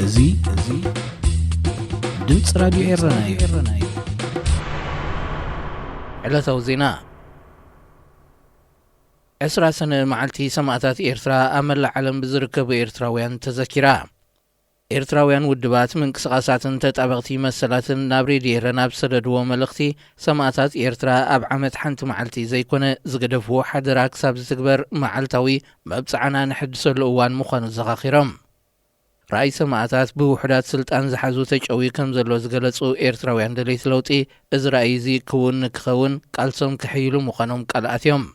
እዚ፣ እዚ ድምፂ ራዲዮ ኤረና እዩ። ዕለታዊ ዜና። ዕስራ ሰነ መዓልቲ ሰማእታት ኤርትራ ኣብ መላእ ዓለም ብዝርከቡ ኤርትራውያን ተዘኪራ። ኤርትራውያን ውድባት፣ ምንቅስቓሳትን ተጣበቕቲ መሰላትን ናብ ሬድዮ ኤረና ኣብ ዝሰደድዎ መልእኽቲ፣ ሰማእታት ኤርትራ ኣብ ዓመት ሓንቲ መዓልቲ ዘይኮነ ዝገደፍዎ ሓደራ ክሳብ ዝትግበር መዓልታዊ መብጽዓና ነሐድሰሉ እዋን ምዃኑ ዘኻኺሮም። ራእይ ሰማእታት ብውሑዳት ስልጣን ዝሓዙ ተጨውዩ ከም ዘሎ ዝገለጹ ኤርትራውያን ደለይቲ ለውጢ፣ እዚ ራእይ እዚ ክውን ንክኸውን ቃልሶም ከሕይሉ ምዃኖም ቃል ኣትዮም።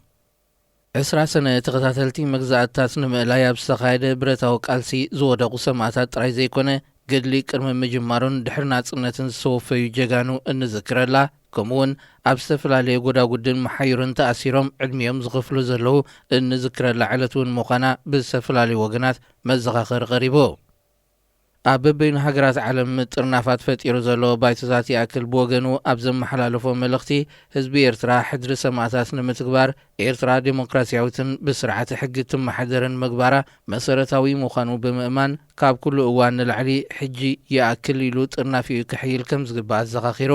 ዕስራ ሰነ ተኸታተልቲ መግዛእትታት ንምእላይ ኣብ ዝተኻየደ ብረታዊ ቃልሲ ዝወደቑ ሰማእታት ጥራይ ዘይኮነ፣ ገድሊ ቅድሚ ምጅማሩን ድሕሪ ናጽነትን ዝተወፈዩ ጀጋኑ እንዝክረላ፣ ከምኡውን ኣብ ዝተፈላለየ ጎዳጉድን መሓይሩን ተኣሲሮም ዕድሚኦም ዝኸፍሉ ዘለዉ እንዝክረላ ዕለት እውን ምዃና ብዝተፈላለዩ ወገናት መዘኻኸሪ ቀሪቡ። ኣብ በበይኑ ሃገራት ዓለም ጥርናፋት ፈጢሩ ዘሎ ባይቶታት ይኣክል ብወገኑ ኣብ ዘመሓላለፎ መልእኽቲ፣ ህዝቢ ኤርትራ ሕድሪ ሰማእታት ንምትግባር፣ ኤርትራ ዴሞክራስያዊትን ብስርዓተ ሕጊ እትመሓደርን ምግባራ መሰረታዊ ምዃኑ ብምእማን፣ ካብ ኩሉ እዋን ንላዕሊ ሕጂ ይኣክል ኢሉ ጥርናፊኡ ከሕይል ከም ዝግባእ ኣዘኻኺሩ።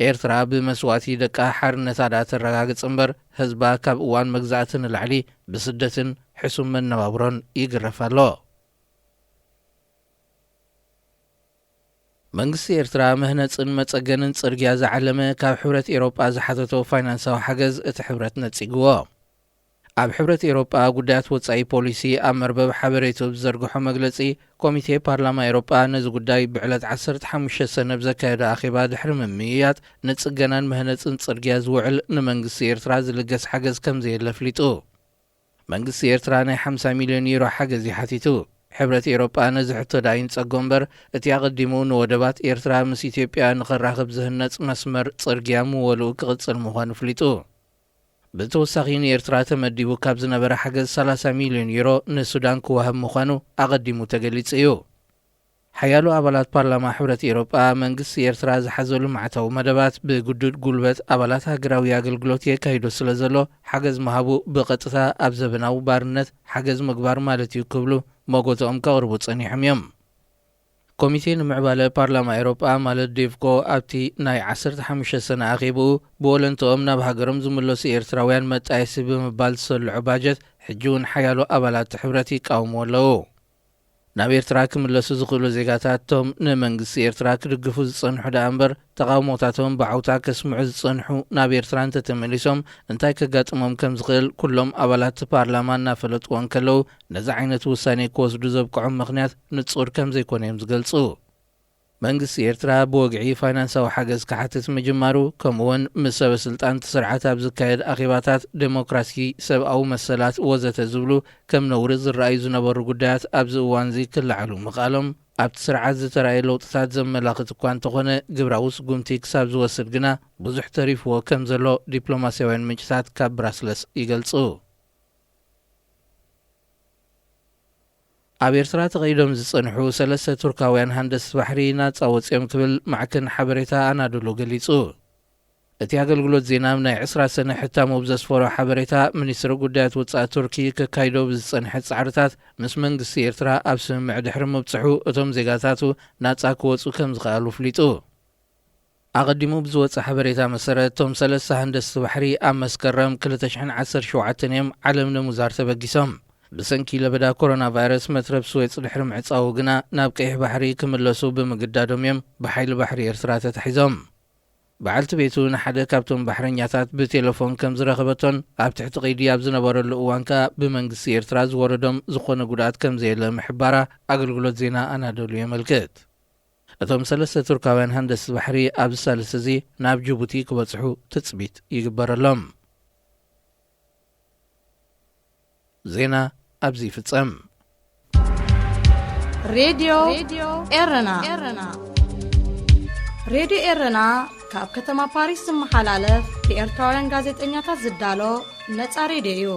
ኤርትራ ብመስዋእቲ ደቃ ሓርነታ ደኣ ተረጋግጽ እምበር፣ ህዝባ ካብ እዋን መግዛእቲ ንላዕሊ ብስደትን ሕሱም መነባብሮን ይግረፍ ኣሎ። መንግስቲ ኤርትራ፣ መህነጽን መጸገንን ጽርግያ ዝዓለመ ካብ ሕብረት ኤውሮጳ ዝሓተቶ ፋይናንሳዊ ሓገዝ እቲ ሕብረት ነጺግዎ። ኣብ ሕብረት ኤውሮጳ ጉዳያት ወጻኢ ፖሊሲ ኣብ መርበብ ሓበሬቱ ብዝዘርግሖ መግለጺ፣ ኮሚቴ ፓርላማ ኤውሮጳ ነዚ ጉዳይ ብዕለት ዓሰርተ ሓሙሽተ ሰነ ብዘካየዶ ኣኼባ ድሕሪ ምምይያጥ፣ ንጽገናን መህነጽን ጽርግያ ዝውዕል ንመንግስቲ ኤርትራ ዝልገስ ሓገዝ ከም ዘየለ ኣፍሊጡ። መንግስቲ ኤርትራ ናይ ሓምሳ ሚልዮን ዩሮ ሓገዝ እዩ ሓቲቱ። ሕብረት ኤውሮጳ ነዚ ሕቶ ደኣ ይንጸጎ እምበር፣ እቲ ኣቐዲሙ ንወደባት ኤርትራ ምስ ኢትዮጵያ ንኸራኽብ ዝህነጽ መስመር ጽርግያ ምወልኡ ክቕጽል ምዃኑ ኣፍሊጡ። ብተወሳኺ ንኤርትራ ተመዲቡ ካብ ዝነበረ ሓገዝ ሰላሳ ሚልዮን ዩሮ ንሱዳን ክወሃብ ምዃኑ ኣቐዲሙ ተገሊጹ እዩ። ሓያሎ ኣባላት ፓርላማ ሕብረት ኤውሮጳ፣ መንግስቲ ኤርትራ ዝሓዞ ልምዓታዊ መደባት ብግዱድ ጉልበት ኣባላት ሃገራዊ ኣገልግሎት የካይዶ ስለ ዘሎ፣ ሓገዝ ምሃቡ ብቐጥታ ኣብ ዘበናዊ ባርነት ሓገዝ ምግባር ማለት እዩ ክብሉ መጎተኦም ከቕርቡ ጸኒሖም እዮም። ኮሚቴ ንምዕባለ ፓርላማ ኤውሮጳ ማለት ዴቭኮ ኣብቲ ናይ ዓሰርተ ሓሙሽተ ሰነ ኣኼብኡ፣ ብወለንትኦም ናብ ሃገሮም ዝምለሱ ኤርትራውያን መጣየሲ ብምባል ዝሰልዖ ባጀት፣ ሕጂ እውን ሓያሎ ኣባላት እቲ ሕብረት ይቃወምዎ ኣለዉ። ናብ ኤርትራ ክምለሱ ዝኽእሉ ዜጋታት፣ እቶም ንመንግስቲ ኤርትራ ክድግፉ ዝጸንሑ ደኣ እምበር፣ ተቓውሞታቶም ብዓውታ ከስምዑ ዝጸንሑ ናብ ኤርትራ እንተተመሊሶም እንታይ ከጋጥሞም ከም ዝኽእል ኩሎም ኣባላት እቲ ፓርላማ እናፈለጥዎ እንከለዉ፣ ነዚ ዓይነት ውሳኔ ክወስዱ ዘብቅዖም ምኽንያት ንጹር ከም ዘይኮነ እዮም ዝገልጹ። መንግስቲ ኤርትራ ብወግዒ ፋይናንሳዊ ሓገዝ ክሓትት ምጅማሩ፣ ከምኡውን ምስ ሰበ ስልጣን እቲ ስርዓት ኣብ ዝካየድ ኣኼባታት፣ ዴሞክራሲ፣ ሰብኣዊ መሰላት ወዘተ ዝብሉ ከም ነውሪ ዝረኣዩ ዝነበሩ ጉዳያት ኣብዚ እዋንዚ ክለዓሉ ምኽኣሎም፣ ኣብቲ ስርዓት ዝተራእየ ለውጥታት ዘመላኽት እኳ እንተኾነ፣ ግብራዊ ስጉምቲ ክሳብ ዝወስድ ግና ብዙሕ ተሪፍዎ ከም ዘሎ ዲፕሎማስያውያን ምንጭታት ካብ ብራስለስ ይገልጹ። ኣብ ኤርትራ ተቐይዶም ዝጸንሑ ሰለስተ ቱርካውያን ሃንደስቲ ባሕሪ ናጻ ወጺኦም ክብል ማዕከን ሓበሬታ ኣናዶሉ ገሊጹ። እቲ ኣገልግሎት ዜና ኣብ ናይ ዕስራ ሰነ ሕታሙ ብዘስፈሮ ሓበሬታ፣ ሚኒስትሪ ጉዳያት ወጻኢ ቱርኪ ከካይዶ ብዝጸንሐ ጻዕርታት ምስ መንግስቲ ኤርትራ ኣብ ስምምዕ ድሕሪ ምብጽሑ፣ እቶም ዜጋታቱ ናጻ ክወጹ ከም ዝኸኣሉ ኣፍሊጡ። ኣቐዲሙ ብዝወጸ ሓበሬታ መሰረት፣ እቶም ሰለስተ ሃንደስቲ ባሕሪ ኣብ መስከረም ክልተ ሽሕን ዓሰርተ ሸውዓተን እዮም ዓለም ንምዛር ተበጊሶም። ብሰንኪ ለበዳ ኮሮና ቫይረስ መትረብ ስዌጽ ድሕሪ ምዕጻዉ ግና፣ ናብ ቀይሕ ባሕሪ ክምለሱ ብምግዳዶም እዮም ብሓይሊ ባሕሪ ኤርትራ ተታሒዞም። በዓልቲ ቤቱ ንሓደ ካብቶም ባሕረኛታት ብቴሌፎን ከም ዝረኸበቶን ኣብ ትሕቲ ቀይዲ ኣብ ዝነበረሉ እዋን ከኣ ብመንግስቲ ኤርትራ ዝወረዶም ዝኾነ ጉድኣት ከም ዘየለ ምሕባራ ኣገልግሎት ዜና ኣናዶሉ የመልክት። እቶም ሰለስተ ቱርካውያን ሃንደስቲ ባሕሪ ኣብዚ ሳልስቲ እዚ ናብ ጅቡቲ ክበጽሑ ትጽቢት ይግበረሎም። ዜና ኣብዚ ይፍጸም። ሬድዮ ኤረና። ሬድዮ ኤረና ካብ ከተማ ፓሪስ ዝመሓላለፍ ብኤርትራውያን ጋዜጠኛታት ዝዳሎ ነጻ ሬድዮ እዩ።